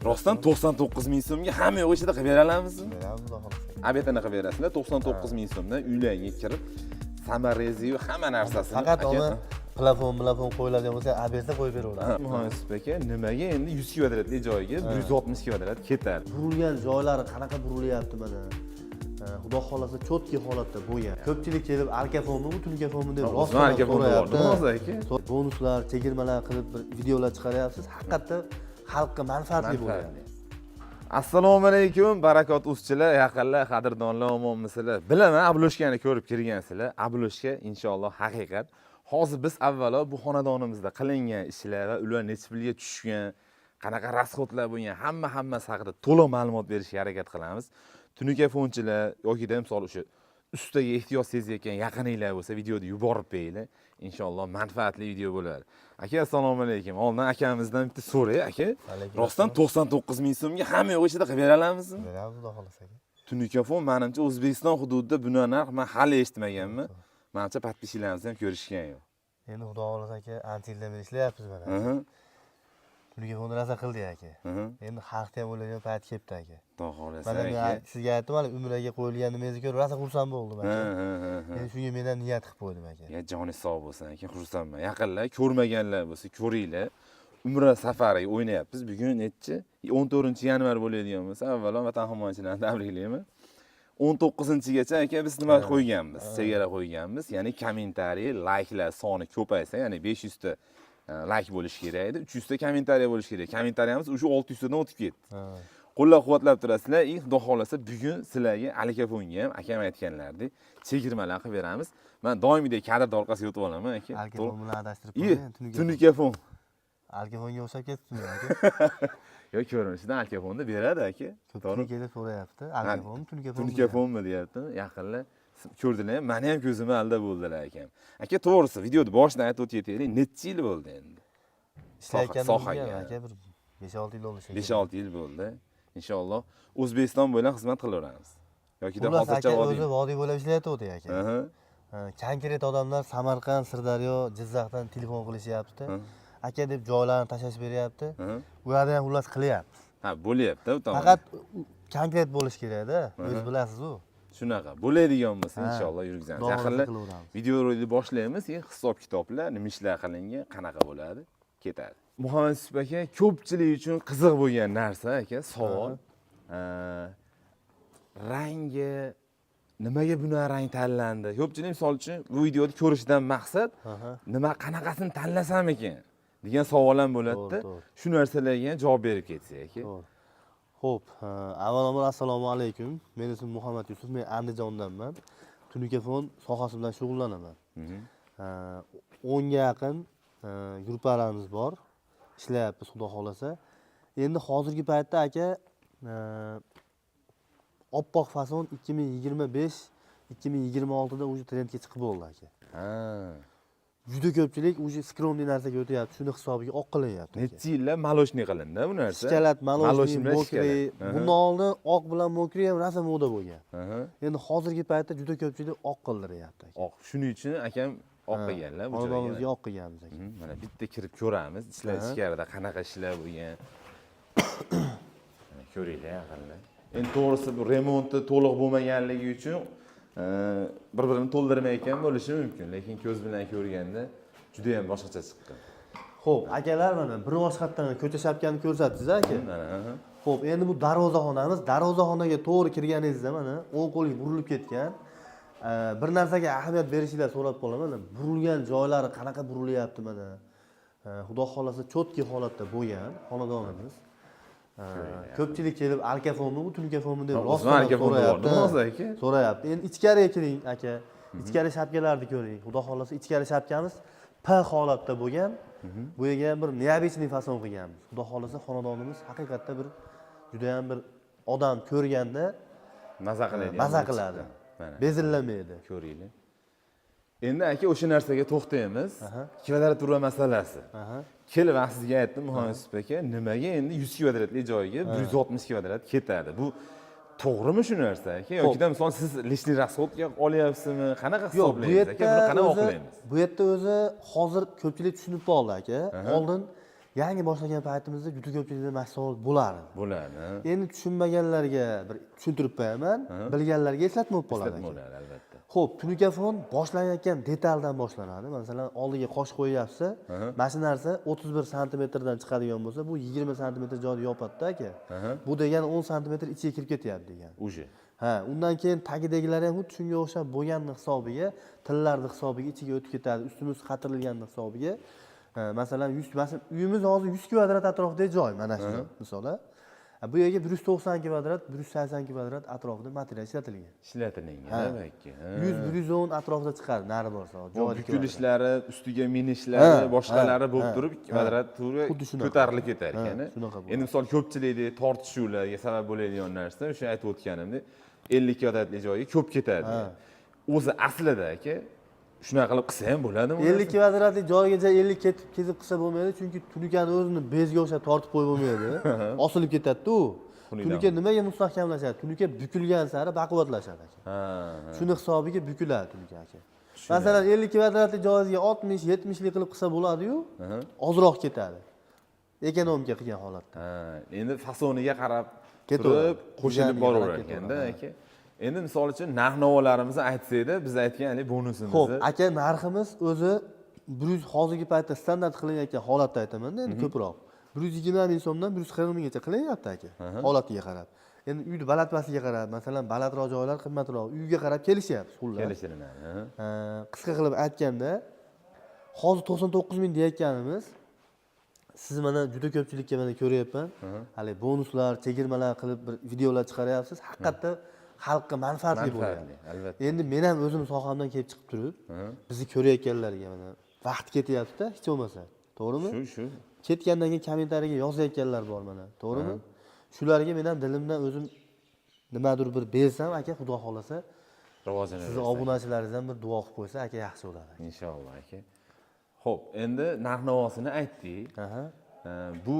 Rostdan 99 ming so'mga hamma yo'q ishida qilib bera olamizmi? Beramiz, xudo xohlasa. Обед ini qilib berasizlar 99 ming so'mdan uylarga kirib, саморез iyu hamma narsasini. Faqat Aka, uni plafon qo'yiladigan bo'lsa, обед da qo'yib beraveramiz. Muhammad Yusuf aka, nimaga endi 100 kvadratli joyga 160 kvadrat ketadi? Burilgan joylari qanaqa burilyapti mana. Xudo xohlasa, чёткий holatda bo'lgan. Ko'pchilik kelib, arkafonmi bu, tunukafonmi deb O'zim rostdan arkafonda so'rayapti. bordim hozir, aka. Bonuslar, chegirmalar qilib bir videolar chiqaryapsiz. Haqiqatda xalqqa manfaatli bo'lyapti. Assalomu alaykum, barakot uzchilar, yaqinlar, qadrdonlar, omonmisizlar? Bilaman, обложка ni ko'rib kirgansizlar. Обложка inshaalloh haqiqat. Hozir biz avvalo bu xonadonimizda qilingan ishlar va ular necha pulga tushgan, qanaqa расход lar bo'lgan, hammasi haqida to'liq ma'lumot berishga harakat qilamiz. Tunukafonchilar yokida misol o'sha ustaga ehtiyoj sezayotgan yaqininglar bo'lsa, videoni yuborib beringlar. Inshaalloh manfaatli video bo'ladi. Aka, assalomu alaykum. Oldin akamizdan bitta so'ray, aka. Alaykum. Rostdan 99 ming so'mga hamma yo'q ishida qilib bera olamizmi? Beramiz, xudo xohlasa, aka. Tunikafon, manimcha, O'zbekiston hududida bunaqa narx man hali eshitmaganman. Manimcha, подписчик larimiz ham ko'rishgan yo'q. Endi xudo xohlasa, aka, ancha yildan beri ishlayapmiz mana. Tunukafonni rosa qildik, aka. Endi xalqni ham o'ylagan payt kelibdi, aka. Xudo xohlasa, Mana aka. men sizga aytdim, hali umraga qo'yilgan nimangizni ko'rib rosa xursand bo'ldim, aka. Ha, ha, ha, ha. Endi shunga men ham niyat qilib qo'ydim, aka. Ya, joningiz sog' bo'lsin, aka, xursandman. Yaqinlar, ko'rmaganlar bo'lsa, ko'ringlar. Umra safariga o'ynayapmiz. Bugun nechi? 14-yanvar bo'ladigan bo'lsa, avvalo vatan himoyachilarini tabriklayman. 19-gacha, aka, biz nima qo'yganmiz? Chegara qo'yganmiz. Ya'ni kommentariy, layklar soni ko'paysa, ya'ni 500 ta layk bo'lishi kerak edi, 300 ta kommentariy bo'lishi kerak. Kommentariyamiz уже 600 tadan o'tib ketdi. Qo'llab-quvvatlab turasizlar. И xudo xohlasa, bugun sizlarga Alkafonga ham akam aytganlaridek chegirmalar qilib beramiz. Man doimgidek kadrda orqasiga o'tib olaman, aka. Alkafon bilan adashtirib И qo'ying, tunukafon. Tunikafon. Alkafonga o'xshab ketibmi, aka? Yo'q, ko'rinishidan Alkafonni beradi, aka. Ko'pchilik kelib so'rayapti, alkafonmi, tunukafonmi? Tunikafonmi deyapti. Yaqinlar ko'rdilar, mani ham ko'zimni aldab bo'ldilar akam. Aka, to'g'risi, videoni boshidan aytib o'tib ketaylik, necha yil bo'ldi endi? Ishlayotganimizga Sohaga. aka, bir 5-6 yil bo'ldi shekilli. 5-6 yil bo'ldi. Inshaalloh O'zbekiston bo'ylab xizmat qilaveramiz. Yokida Xullas, hozircha aka, vodiy. o'zi vodiy bo'ylab ishlayotgandi, aka. Ha, konkret odamlar Samarqand, Sirdaryo, Jizzaxdan telefon qilishyapti. Aka deb joylarni tashlab beryapti. U yerda ham xullas qilyapmiz. Ha, bo'lyapti u tomon. Faqat konkret bo'lish kerakda, o'zi bilasiz-u. Shunaqa bo'ladigan bo'lsa, Ha. inshaalloh yurgizamiz. Xudo xohlasa, Yaqinlar qilaveramiz. videorolikni boshlaymiz, keyin hisob kitoblar, nima ishlar qilingan, qanaqa bo'ladi, ketadi. Muhammad Yusuf aka, ko'pchilik uchun qiziq bo'lgan narsa, aka, savol. Rangi nimaga bunaqa rang tanlandi? Ko'pchilik misol uchun bu videoni ko'rishdan maqsad nima, qanaqasini tanlasam ekan degan savol ham bo'ladida. To'g'ri. Shu narsalarga ham javob berib ketsak, aka. To'g'ri. Xo'p, avvalambor assalomu alaykum. Meni ismim Muhammad Yusuf, men Andijondanman. Tunukafon sohasi bilan shug'ullanaman. 10 ga yaqin gruppalarimiz bor. Ishlayapmiz, xudo xohlasa. Endi hozirgi paytda, aka, oppoq fason 2025 2026 da уже trendga chiqib bo'ldi, aka. Juda ko'pchilik уже скромный narsaga o'tyapti. Shuni hisobiga oq qilinyapti, aka. Necha yillar молочный qilindi bu narsa. Шоколад, молочный, Молочный bilan мокрый. шоколад. Bundan oldin oq bilan мокрый ham rosa moda bo'lgan. Endi hozirgi paytda juda ko'pchilik oq qildiryapti, aka. Oq. Shuning uchun akam oq Ha, qilganlar bu joyga. Xonadonimizga oq qilganmiz, aka. Mana bitta kirib ko'ramiz. Ishlar ichkarida qanaqa ishlar bo'lgan. Mana ko'ringlar, yaqinlar. Endi to'g'risi, bu remonti to'liq bo'lmaganligi uchun bir birini to'ldirmayotgan bo'lishi mumkin, lekin ko'z bilan ko'rganda juda ham boshqacha chiqqan. Xo'p, akalar, mana bir boshqatdan ko'cha shapkani ko'rsatdingiz, aka. Mana, aha. Xo'p, endi bu darvozaxonamiz. Darvozaxonaga to'g'ri kirganingizda mana o'ng qo'lga burilib ketgan. Bir narsaga ahamiyat berishinglarni so'rab qolaman. Mana burilgan joylari qanaqa burilyapti mana. Xudo xohlasa, чёткий holatda bo'lgan xonadonimiz. Ko'pchilik kelib, arkafonmi bu, tunkafonmi deb Ha, o'zim rostdan arkafonda so'rayapti. bordim hozir, aka. So'rayapti. Endi ichkariga kiring, aka. Ichkari shapkalarni ko'ring. Xudo xohlasa, ichkari shapkamiz P holatda bo'lgan. Bu yerga ham bir необычный fason qilganmiz. Xudo xohlasa, xonadonimiz haqiqatda bir juda ham bir odam ko'rganda Maza qiladi. Maza qiladi. Mana. Bezillamaydi. Ko'ringlar. Endi, aka, o'sha narsaga to'xtaymiz. Kvadratura masalasi. Kelib man sizga aytdim, Muhammad Yusuf aka, nimaga endi 100 kvadratli joyga 160 kvadrat ketadi? Bu to'g'rimi shu narsa, aka? Yokida misol siz лишний расход ga olyapsizmi? Qanaqa Yo'q, bu hisoblaymiz, aka? yerda Buni qanaqa o'zi oqlaymiz? bu yerda o'zi hozir ko'pchilik tushunib qoldi, aka. Oldin Yangi boshlagan paytimizda juda ko'pchilikda mana shu savol bo'lardi. Bo'ladi. Endi tushunmaganlarga bir tushuntirib qo'yaman, bilganlarga eslatma bo'lib qoladi. Eslatma Aka. bo'ladi, albatta. Xo'p, tunukafon boshlanayotgan detaldan boshlanadi. Masalan, oldiga qosh qo'yyapsa, mana shu narsa 31 santimetrdan chiqadigan bo'lsa, bu 20 santimetr joyni yopadida aka. Bu degani 10 santimetr ichiga kirib ketyapti degani. Уже. Ha, undan keyin tagidagilari ham xuddi shunga o'xshab bo'lganini hisobiga, tillarni hisobiga ichiga o'tib ketadi, ustimiz qatirilganini hisobiga. Ha, masalan, 100, masalan, uyimiz hozir 100 kvadrat atrofidagi joy mana shu misol. Ha, bu yerga 190 kvadrat, 180 kvadrat atrofida material ishlatilgan. Ishlatilingan, balki. 100, 110 atrofida chiqadi, nari borsa. Bu Joyni bukilishlari, ustiga minishlari, boshqalari bo'lib turib, kvadratura Xuddi shunaqa. ko'tarilib ketar ekan. Shunaqa bo'ladi. Endi misol ko'pchilikda tortishuvlarga sabab bo'ladigan narsa, o'sha aytib o'tganimdek, 50 kvadratli joyga ko'p ketadi. O'zi aslida aka, shunaqa qilib qilsa ham bo'ladimi? 50 kvadratli joygacha 50 ketib kesib qilsa bo'lmaydi, chunki tunukani o'zini bezga o'xshab tortib qo'yib bo'lmaydi. Osilib ketadi-da u. Xunukdan. Tunuka nimaga mustahkamlashadi? Tunuka bukilgan sari baquvvatlashadi aka. Shuni hisobiga bukiladi tunuka aka. Masalan, 50 kvadratli joyingizga 60, 70 lik qilib qilsa bo'ladi-yu, ozroq ketadi. Ekonomika qilgan holatda. Ha, endi fasoniga qarab Ketaveradi. turib qo'shilib Dizayniga qarab boraverar ekanda ketaveradi, aka. Endi misol uchun narx navolarimizni aytsakda, biz aytgan haligi bonusimizni. Xo'p, aka, narximiz o'zi 100 hozirgi paytda standart qilinayotgan holatda aytaman-da, endi ko'proq. 120 ming so'mdan 140 minggacha qilinyapti aka, holatiga qarab. Endi uyni balandpasiga qarab, masalan, balandroq joylar qimmatroq, uyga qarab kelishyapmiz xullas. Kelishilinadi. Qisqa qilib aytganda, hozir 99 ming deyayotganimiz, siz mana juda ko'pchilikka mana ko'ryapman. Hali bonuslar, chegirmalar qilib bir videolar chiqaryapsiz. Haqiqatda xalqqa manfaatli Manfaatli, bo'lyapti. albatta. Endi men ham o'zim sohamdan kelib chiqib turib, bizni ko'rayotganlarga mana vaqt ketyapti-da, hech bo'lmasa. To'g'rimi? Shu, shu. Ketgandan keyin kommentariyaga yozayotganlar bor mana, to'g'rimi? Shularga men ham dilimdan o'zim nimadir bir bersam, aka, xudo xohlasa, Rivojlanadi. sizni obunachilaringiz ham bir duo qilib qo'ysa, aka, yaxshi bo'ladi. Inshaalloh aka. Xo'p, endi narx navosini aytdik. Bu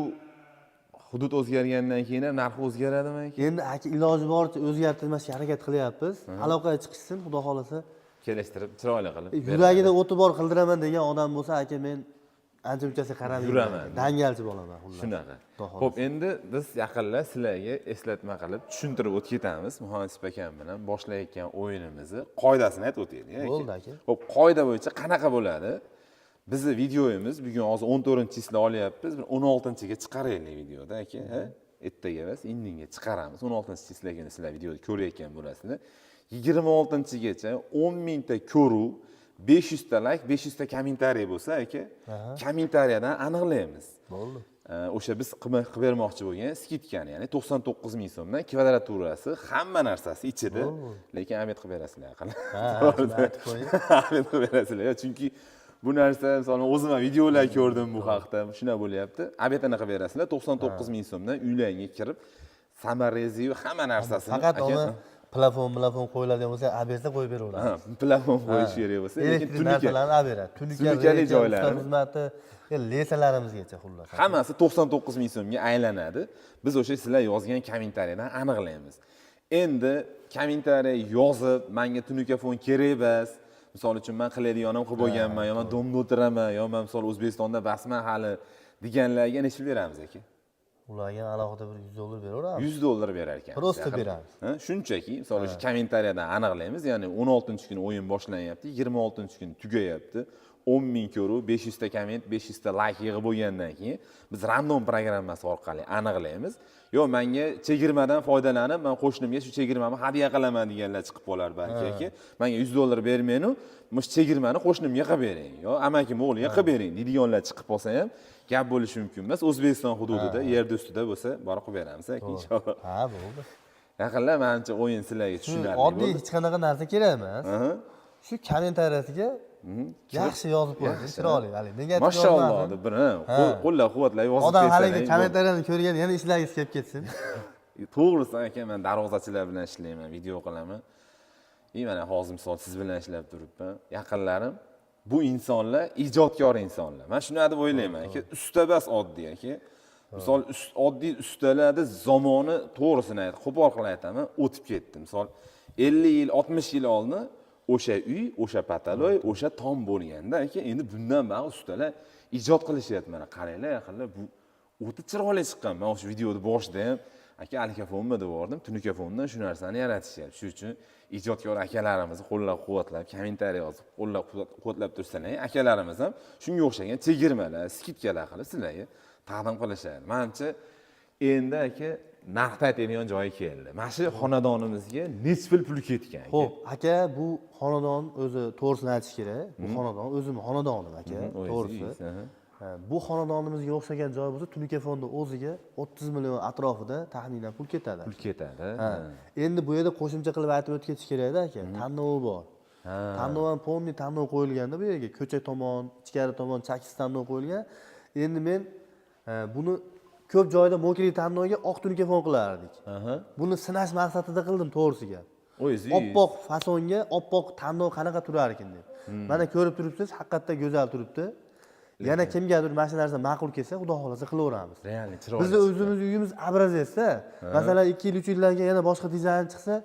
hudud o'zgargandan keyin ham narxi o'zgaradimi aka? Endi aka, iloji boricha o'zgartirmasga harakat qilyapmiz. Aloqaga chiqishsin, xudo xohlasa. Kelishtirib, chiroyli qilib. Yuragida o'ti bor qildiraman degan odam bo'lsa, aka, men ancha munchasiga qaramayman. Yuraman. Dangalchi bo'laman xullas. Shunaqa. Xudo xohlasa. Xo'p, endi biz yaqinda sizlarga eslatma qilib tushuntirib o'tib ketamiz. Muhammad akam bilan boshlayotgan o'yinimizni qoidasini aytib o'taylik. Aka. Bo'ldi, aka. Xo'p, qoida bo'yicha qanaqa bo'ladi? Bizni videomiz bugun hozir 14-chisla olyapmiz, bir 16-ga chiqaraylik videoda aka, ha? Ertaga emas, indinga chiqaramiz. 16-chisla kuni sizlar videoni ko'rayotgan bo'lasizlar. 26-gacha 10 mingta ko'ruv, 500 ta like, 500 ta kommentariy bo'lsa aka, kommentariyadan aniqlaymiz. Bo'ldi. O'sha biz qilib bermoqchi bo'lgan скидка ni, ya'ni 99 ming so'mdan kvadraturasi, hamma narsasi ichida. Lekin обед qilib berasizlar aql. Ha, shuni aytib qo'ying. Обед qilib berasizlar, chunki bu narsa, misol o'zim ham videolar ko'rdim bu haqda, shunaqa bo'lyapti. Обед ini qilib berasizlar, 99 ming so'mdan uylarga kirib, саморез iyu hamma narsasini. Faqat aka, uni plafon, plafon qo'yiladigan bo'lsa, abersa qo'yib beraveramiz. Ha, plafon qo'yish kerak bo'lsa, lekin Elektrik tunuka narsalarni aberadi. Tunuka, Tunukali reja, joylari. usta xizmati, lesalarimizgacha xullas. Hammasi 99 ming so'mga aylanadi. Biz o'sha sizlar yozgan kommentariyadan aniqlaymiz. Endi kommentariya yozib, menga tunukafon kerak emas. Misol uchun men qiladiganim qilib bo'lganman, yo men domda o'tiraman, yo men misol O'zbekistonda basman hali deganlarga necha beramiz aka? Ularga alohida bir 100 dollar beraveramiz. 100 dollar berar ekan. Просто beramiz. Ha, shunchaki, misol uchun kommentariyadan aniqlaymiz, ya'ni 16-kuni o'yin boshlanyapti, 26-kuni tugayapti. 10 ming ko'ruv, 500 ta komment, 500 ta like yig'ib bo'lgandan keyin biz random programmasi orqali aniqlaymiz. Yo menga chegirmadan foydalanib, men qo'shnimga shu chegirmani hadya qilaman deganlar chiqib qolar balki aka. Menga 100 dollar bermaynu, mush chegirmani qo'shnimga qilib bering, yo amakim o'g'liga qilib bering deydiganlar chiqib qolsa ham gap bo'lishi mumkin emas. O'zbekiston hududida, yerda ustida bo'lsa, borib qilib beramiz aka inshaalloh. Ha, bo'ldi. Yaqinlar manimcha o'yin sizlarga Shu tushunarli oddiy bo'ldi. hech qanaqa narsa kerak emas. Shu kommentariyasiga yaxshi yozib qo'ying, Yaxshi. chiroyli, hali negativ Mashalloh yozmasin. deb bir qo'llab quvvatlab yozib Odam ketsalar, haligi bo'ldi. kommentariyani ko'rgan yana ishlagisi kelib ketsin. To'g'risi aka, men darvozachilar bilan ishlayman, video qilaman. И mana hozir misol siz bilan ishlab turibman. Yaqinlarim bu insonlar ijodkor insonlar. Men shuni deb o'ylayman aka, usta bas oddiy aka. Misol oddiy ustalarni zamoni, to'g'risini ayt, qo'pol qilib aytaman, o'tib ketdi. Misol 50 yil, 60 yil oldin O'sha uy, o'sha pataloy, o'sha tom bo'lganda aka, endi bundan bari ustalar ijod qilishyapti. Mana qaranglar, yaqinlar bu o'ta chiroyli chiqqan. Man o'sha videoni boshida ham aka alkafonmi deb yubordim, tunukafondan shu narsani yaratishyapti. Shuning uchun ijodkor akalarimizni qo'llab quvvatlab, kommentariy yozib qo'llab quvvatlab tursalar, akalarimiz ham shunga o'xshagan chegirmalar, скидка lar qilib sizlarga taqdim qilishadi. Manimcha, endi aka narxni aytadigan joyi keldi. Mana shu xonadonimizga necha pul pul ketgan, aka? Ho'p, aka, bu xonadon o'zi, to'g'risini aytish kerak, bu xonadon o'zimni xonadonim, aka, O'zingiz, to'g'risi. aha. Ha, bu xonadonimizga o'xshagan joy bo'lsa, Tunuka o'ziga 30 million atrofida taxminan pul ketadi. Pul ketadi. Ha. Endi bu yerda qo'shimcha qilib aytib o'tib ketish kerakda, aka, tanlovi bor. Tanlov ham, полный tanlov qo'yilganda bu yerga, ko'cha tomon, ichkari tomon chakis tanlov qo'yilgan. Endi men buni ko'p joyda мокрый tanlovga oq tunuka qilardik. Buni sinash maqsadida qildim, to'g'risi gap. O'zingiz. Oppoq fasonga oppoq tanlov qanaqa turar ekan deb. Mana ko'rib turibsiz, haqiqatda go'zal turibdi. Yana kimgadir mana shu narsa ma'qul kelsa, xudo xohlasa qilaveramiz. Реально chiroyli. Bizni o'zimizni uyimiz образец da. Masalan, 2 yil, 3 yildan keyin yana boshqa dizayn chiqsa,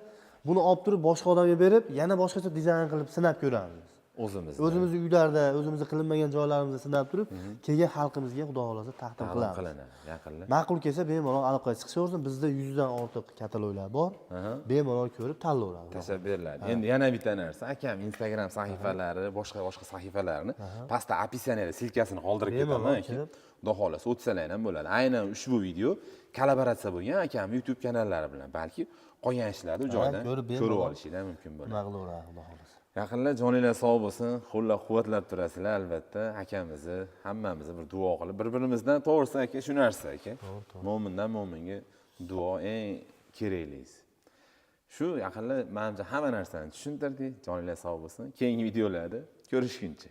buni olib turib boshqa odamga berib, yana boshqacha dizayn qilib sinab ko'ramiz. O'zimiz. O'zimizni uylarda, o'zimizni qilinmagan joylarimizda sinab turib, keyin xalqimizga xudo xohlasa taqdim taqdim qilamiz. Qilinadi yaqinda. Ma'qul kelsa, bemalol aloqaga chiqishaversin. Bizda 100 dan ortiq kataloglar bor. Bemalol ko'rib tanlayveradi. Tashlab beriladi. Endi yana bitta narsa, akam Instagram sahifalari, boshqa boshqa sahifalarni pastda описание da ссылка sini qoldirib Bemalol ketaman, aka. kirib. Xudo xohlasa o'tsalar ham bo'ladi. Aynan ushbu video kollaboratsiya bo'lgan akam YouTube kanallari bilan, balki qolgan ishlarni u joydan ko'rib ko'rib bemalol. olishinglar mumkin bo'ladi. Nima qilaveradi, xudo xohlasa. Yaqinlar, joninglar sog' bo'lsin, qo'llab quvvatlab turasizlar albatta akamizni, hammamizni bir duo qilib bir birimizdan. To'g'risi, aka, shu narsa, aka, mo'mindan mo'minga duo eng keraklisi shu. Yaqinlar, manimcha, hamma narsani tushuntirdik. Joninglar sog' bo'lsin, keyingi videolarda ko'rishguncha.